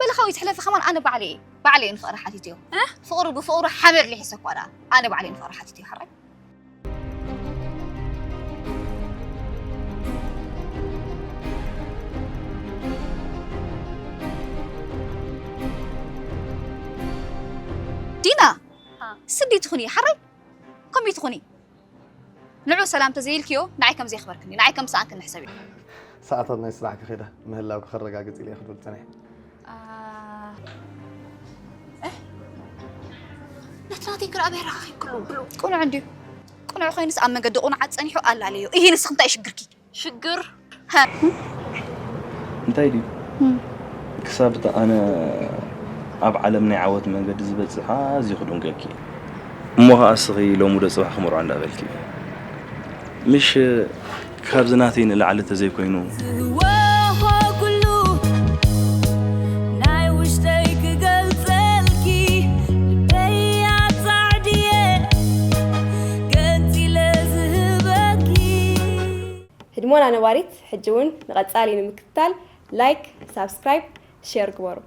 ተኻዊ ትሕለፊ ከማን ኣነ ባዕለ እየ። ባዕለ እየ ንፍቕሪ ሓቲትዮ። እ? ፍቕሪ ብፍቕሩ ሓመድ ሊሒሰ እኳ ደኣ። ኣነ ባዕለ እየ ንፍቕሪ ሓቲትዮ ሓራይ። ዲና! ሃ። ስዲ ትኹኒ ሓራይ? ከምኡ ትኹኒ። ንዑ ሰላም ተዘይልክዮ፣ ንዓይ ከም ዘየኽበርክኒ፣ ንዓይ ከም ዝሰኣንክኒ ሕሰቢ። ሰዓታት ናይ ስራሕ ክኸዳ ምህላው ክኸረጋግጽ ኢለ ክብል ጸኒሐ። አ፣ እ? ነቲ ናተይ ክርኢ ኣበይ ረኺብክሉ? ቅኑዕ እንድዩ። ቅኑዕ ኮይኑስ ኣብ መንገዲ ቅኑዓት ጸኒሑ ኣላለዮ። እሂ ንስኺ እንታይ ሽግርኪ? ሽግር? ሃ። እንታይ ድዩ? እም። ክሳብ እታ ኣነ ኣብ ዓለም ናይ ዓወት መንገዲ ዝበጽሕ ኣዝዩ ክድንቀኪ እየ። እሞ ኸዓ እስኺ ሎሚ ዶ ጽባሕ ክምርዖ እንዳበልኪ። ምሽ ካብዚ ናተይ ንላዕሊ ተዘይኮይኑ። ዝህወኾ ኩሉ ናይ ውሽጠይ ክገልጸልኪ ልበይ ኣጻዕድየ ገንጺለ ዝህበኪ። ህድሞና ነባሪት ሕጂ እውን ንቐጻሊ ንምክትታል ላይክ፣ ሳብስክራይብ፣ ሼር ግበሩ።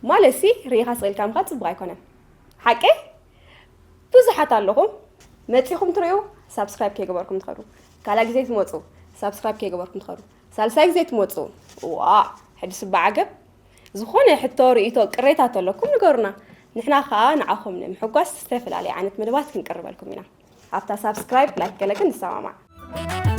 ማለት ሲ ርኢኻ ስቕ ኢልካ ምኻድ ጽቡቕ ኣይኮነን። ሓቀይ? ብዙሓት ኣለኹም መጺኹም ትርእዩ ሳብስክራይብ ከይገበርኩም ትኸዱ። ካልኣይ ግዜ ትመጹ ሳብስክራይብ ከይገበርኩም ትኸዱ። ሳልሳይ ግዜ ትመጹ ዋ ሕድስ እባ ዓገብ። ዝኾነ ሕቶ፣ ርእይቶ፣ ቅሬታ ተለኩም ንገሩና። ንሕና ከኣ ንዓኹም ንምሕጓስ ዝተፈላለየ ዓይነት መደባት ክንቅርበልኩም ኢና። ኣብታ ሳብስክራይብ ላይክ ገለ ግን ንሰማማዕ።